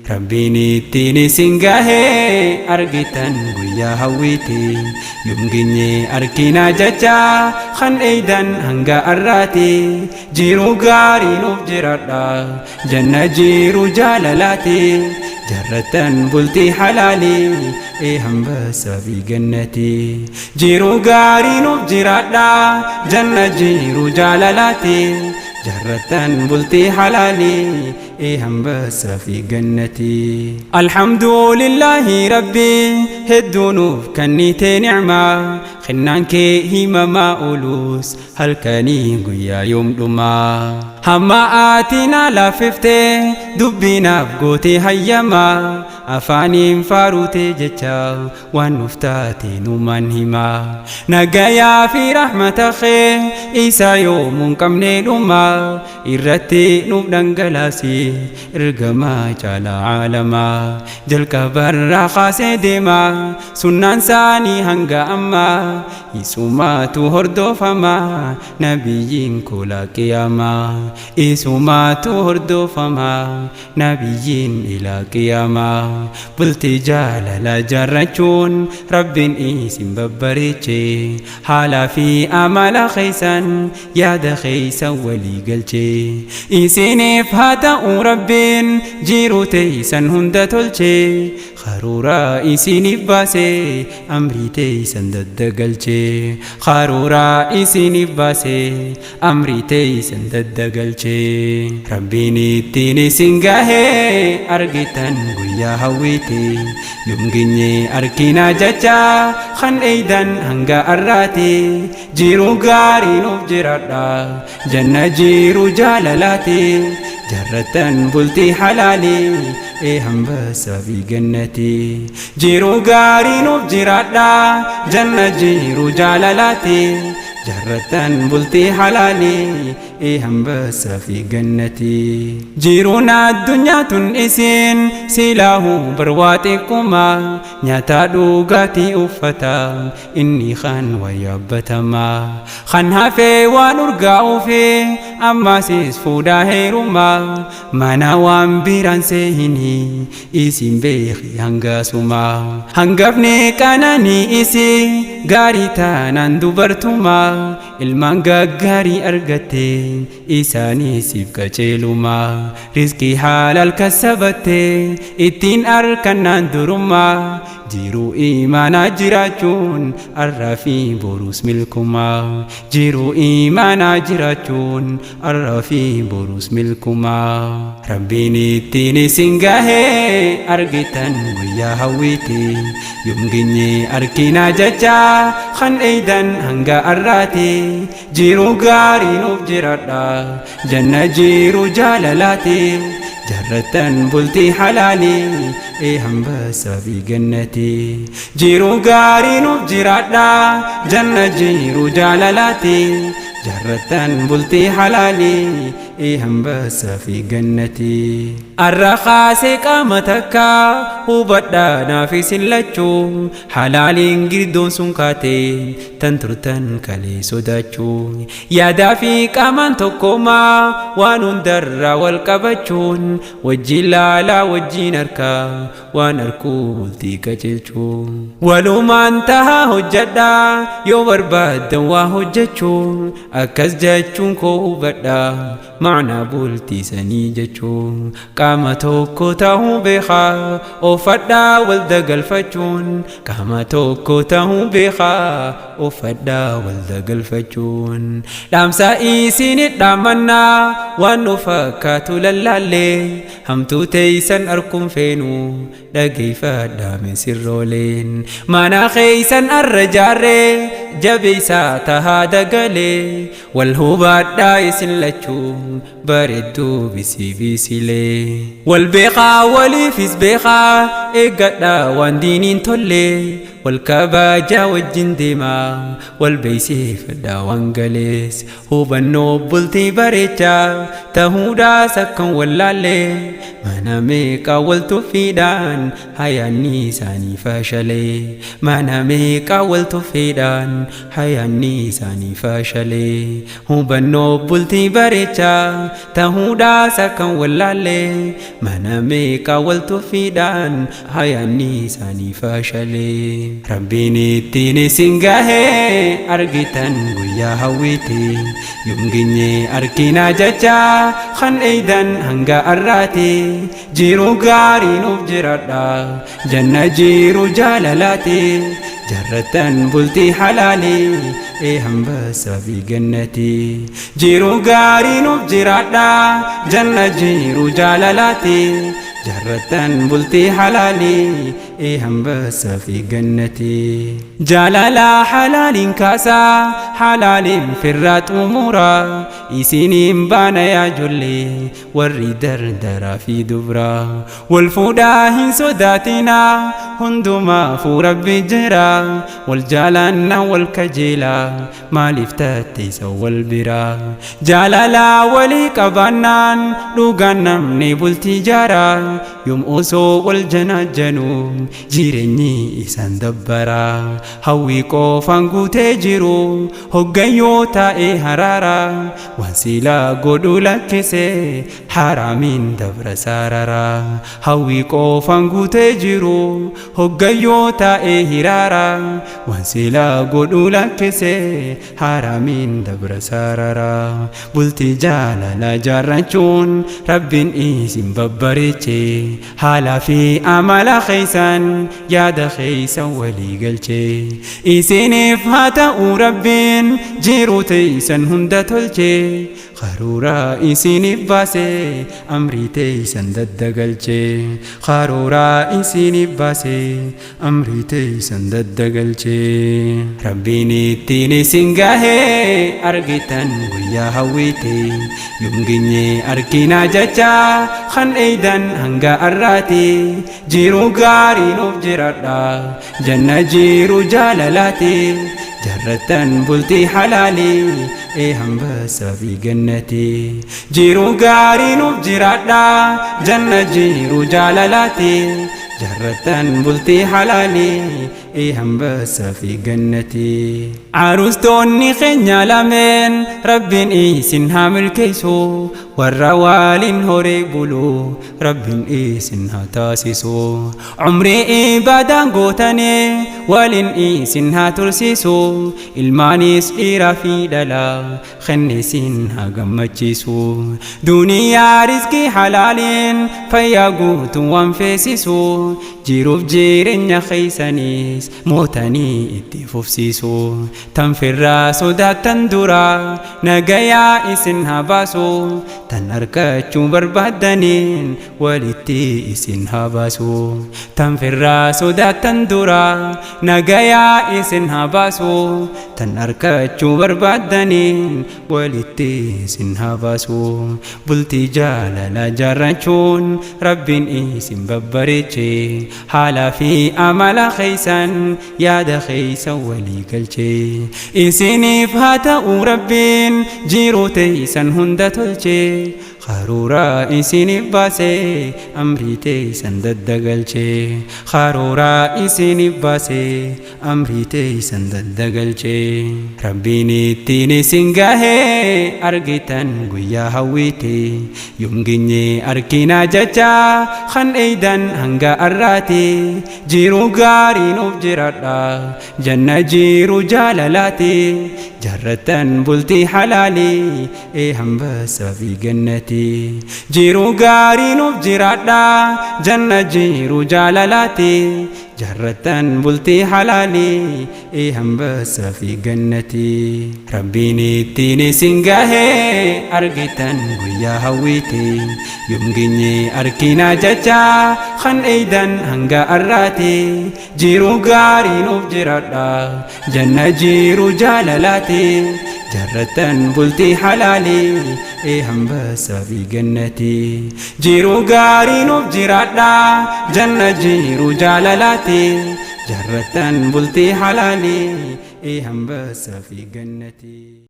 Rabbiin ittiin isin gahee argitan guyyaa hawwiiti. Yoom geenye arginaa jecha kan eeydan hanga arraati. Jiruu gaarii nuuf jiraadha janna jiruu jaalalaati. Jaarrattan bultii halaalii ee hambasa fi gannati. Jiruu gaarii nuuf jiraadha janna jiruu jaalalaati. Jaarrattan bultii halaalii ee hambasa fi gannati. Alhamdulillaahi rabbi hedduu nuuf kennite nicmaa kennaan kee himamaa oolus halkanii guyyaa yoom dhumaa. Hamma ati na laafiftee dubbinaaf gootee hayyamaa afaaniin faaruute jecha waan nuuf taate numan himaa. Nagayaa fi rahmata kee isa yoomuun qabnee dhumaa irratti nuuf dhangalaasi ergamaa caalaa caalamaa. Jalqabarraa kaasee deemaa sunnaan saanii hanga ammaa isumaatu hordofamaa nabiyyiin koolaa qiyaamaa. Isumaatu hordofamaa nabiyyiin ilaa qiyaamaa. Bultii jaalala jaarrachuun rabbiin isin babbareeche haalaa fi amala keessan yaada keessan walii galche. Isiniif haa ta'u rabbiin jiruu teessan hunda tolche karoora isiniif baase amrii teessan daddagalche. Karoora isiniif baase amrii teessan daddagalche. Rabbiin ittiin isin gahee argitan guyyaa hawwiiti. Yoom geenye arginaa jecha kan eeydan hanga arraati. Jiruu gaarii nuuf jiraadha janna jiruu jaalalaati. Jaarrattan bultii halaalii ee hambasa fi gannati. Jiruu gaarii nuuf jiraadha janna jiruu jaalalaati. Jaarrattan bultii halaalii ee hambasa fi gannati. Jiruun addunyaa tun isin silaahu barwaa xiqquma nyaataa dhugaatii uffata inni kan wayyaabbatamaa. Kan hafee waan urgaa'uu fi ammaasis fuudhaa heerumaa mana waan biraan seehini isin beeki hangasuma. Hangafni qananii isi gaarii taanaan dubartumaa ilmaan gaggaarii argatte isaaniisiif qajeelumaa. Rizqii halaal kasabatte ittiin arkannaan durummaa jiruu imaanaa jiraachuun arraa fi boruus milkumaa. Jiruu imaanaa jiraachuun arraa fi boruus milkumaa. Rabbiin ittiin isin gahee argitan guyyaa hawwiiti. Yoom geenye arginaa jecha kan eeydan hanga arraati. Jiruu gaarii nuuf jiraadha janna jiruu jaalalaati. Jaarrattan bultii halaalii ee hambasa fi gannati. Jiruu gaarii nuuf jiraadha janna jiruu jaalalaati. Jaarrattan bultii halaalii ee hambasa fi gannati. Arra kaasee qaama takka hubadhaa naaf isin lachuu halaaliin girdoon sun kaate tan turtan kalee sodaachuu. Yaadaa fi qaamaan tokkomaa waan hundarraa wal qabachuun wajjin laalaa wajjin harkaa waan arkuu bultii qajeelchuu. Walumaan tahaa hojjedhaa yoo barbaaddan waa hojjechuu akkas jechuun koo hubadhaa ma'naa bultii sanii jechuu. Qaama tokko ta'uu beekaa oofadhaa wal dagalfachuun qaama tokko ta'uu beekaa oofadhaa wal dagalfachuun. Dhaamsa isinit dhaamannaa waan nu fakkaatu lallaallee hamtuu teeysan arkuun feenu dhageeffadhaa misirrooleen. Mana keeysan arra jaarree jabeeysaa tahaa dagalee wal hubadhaa isin lachuu bareedduu bisii bisilee. Wal beekaa waliifis beekaa Eeggadhaa waan diiniin tolle, wal kabajaa wajjin deemaa, wal beeksifadhaa waan galees. Hubannoo bultii bareechaa tahuudhaas akkan wallaalle, mana meeqaa wal tuffiidhaan hayaanni isaanii fashalee, mana meeqaa wal tuffiidhaan hayaanni isaanii fashalee. Hubannoo bultii bareechaa tahuudhaas akkan wallaalle, mana meeqaa wal tuffiidhaan hayaanni isaanii fashalee. Rabbiin ittiin isin gahee argitan guyyaa hawwiiti, yoom geenye arginaa jecha kan eeydan hanga arraati. Jiruu gaarii nuuf jiradha, janna jiruu jaalalaati, jarratan bultii halaalii ee hambasa fi gannati. Jiruu gaarii nuuf jiradha, janna jiruu jaalalaati, jarratan bultii halaalii ee hambasa fi gannati. Jaalala halaaliin kaasaa, halaaliin firraa xumuraa, isiniin baana yaa ijoollee warri dardaraa fi dubraa. Wal fuudhaa hin sodaatinaa, hundumaafuu Rabbi jira. Wal jaalannaa wal kajeelaa, maaliif tatteessa wal biraa? Jaalala walii qabaannaan dhugaan namni bultii jaaraa, yoom osoo wal janaajjanuu jireenyi isaan dabbaraa. Hawwii qofaan guutee jiru hoggayyoo taa'ee haraara, waan silaa godhu lakkise haraamiin dabra sarara. Hawwii qofaan guutee jiru hoggayyoo taa'ee hiraara, waan silaa godhu lakkise haraamiin dabra sarara. Bultii jaalala jaarrachuun Rabbiin isin babbareeche, haalaa fi amala keessan yaada keessan walii galche. Isiniif haa ta'u Rabbiin jiruu teessan hunda tolche, karoora isiniif baase amrii teessan daddagalche, karoora isiniif baase amrii teessan daddagalche. Rabbiin ittiin isin gahee argitan guyyaa hawwiiti, yoom geenye arginaa jecha kan eeydan hanga arraati. Jiruu gaarii nuuf jiradha, janna jiruu jaalalaati, jarratan bultii halaalii ee hambasa fi gannati. Jiruu gaarii nuuf jiradha, janna jiruu jaalalaati, jarratan bultii halaalii ee hambasa fi gannati. Arustoonni keenya lameen Rabbiin isin haa milkeessu, warra waliin horee bulu Rabbiin isin haa taasisu. Umrii ibaadaan gootanii waliin isin haa tursiisu, ilmaanis dhiiraa fi dhalaa kenne isin haa gammachiisu. Duniyaa rizqii halaaliin fayyaa guutuu waan feesisu, jiruuf jireenya keessanis mootanii itti fufsiisu. Tan firraa sodaattan dura nagayaa isin haa baasu, tan argachuu barbaaddaniin walitti isin haa baasu. Tan firraa sodaattan dura nagayaa isin haa baasu, tan argachuu barbaaddaniin walitti isin haa baasu. Bultii jaalala jaarrachuun Rabbiin isin babbareeche, haalaa fi amala keessan yaada keessan walii galche. Isiniif haa ta'u Rabbiin jiruu teessan hunda tolche, karoora isiniif baase amrii teessan daddagalche, karoora isiniif baase amrii teessan daddagalche. Rabbiin ittiin isin gahee argitan guyyaa hawwiiti, yoom geenye arginaa jecha kan eeydan hanga arraati. Jiruu gaarii nuuf jiradha, janna jiruu jaalalaati, jarratan bultii halaalii ee hambasa fi gannati. Jiruu gaarii nuuf jiradha, janna jiruu jaalalaati, jarratan bultii halaalii ee hambasa fi gannati. Rabbiin ittiin isin gahee argitan guyyaa hawwiiti, yoom geenye arginaa jecha kan eeydan hanga arraati. Jiruu gaarii nuuf jiradha, janna jiruu jaalalaati, Jaarrattan bultii halaalii ee hambaasaa fi gannatii. Jiruu gaarii nuuf jiraadhaa janna jiruu jaalalaati. Jaarrattan bultii halaalii ee hambaasaa fi gannatii.